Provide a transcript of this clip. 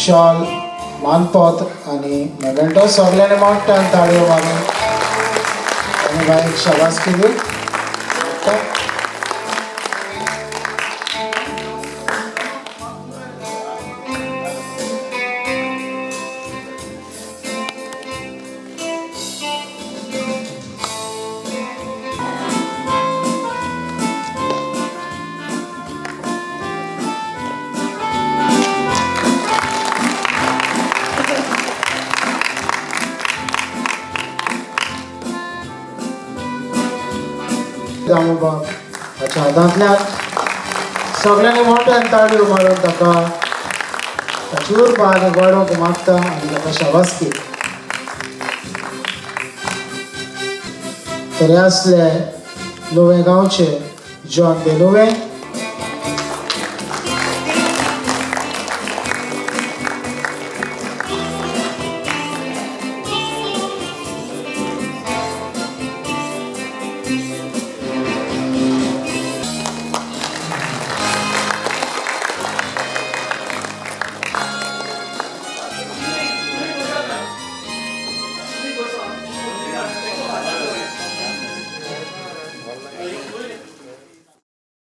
Shawl, मानपत्र आनी memento. सगल्यांनी मोठ्यान ताळयो मारून आनी बाईक शाबासकी दिवन. दामूबाब हाच्या हातांतल्यान सगळ्यांनी मोठ्यान ताळयो मारून ताका ताची उर्बा आनी वाडोवंक मागता आनी ताका शाबासकी. तर हे आसले नुवें गांवचे जॉन बेनुवे.